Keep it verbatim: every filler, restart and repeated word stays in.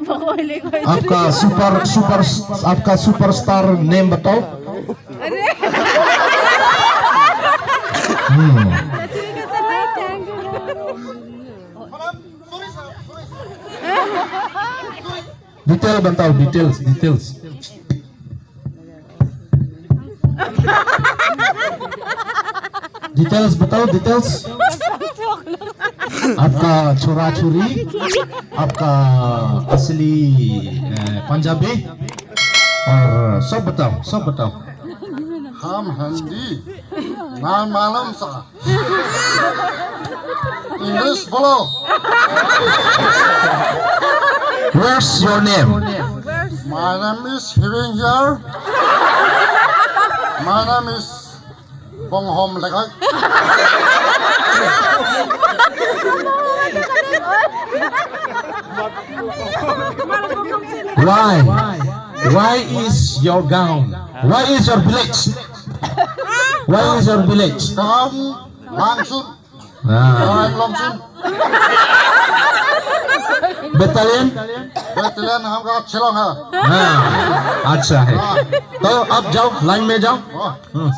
आपका super super आपका superstar name बताओ। हम्म। डिटेल बताओ, डिटेल्स, डिटेल्स। डिटेल्स बताओ, डिटेल्स। आपका छोरा छोरी, आपका असली पंजाबी, और सब बताओ, सब बताओ। हम हिंदी ना मालूम सा। इंग्लिश बोलो। What's your name? My name is Hiving here. My name is Bonghom Lekai. Why? Why is your gown? Why is your village? Why is your village? Gaon Langsun. Ah. Gaon Langsun. Battalion? Battalion हमका शिलोंग है। हाँ, अच्छा है। तो अब जाओ, लाइन में जाओ। हाँ। हम्म।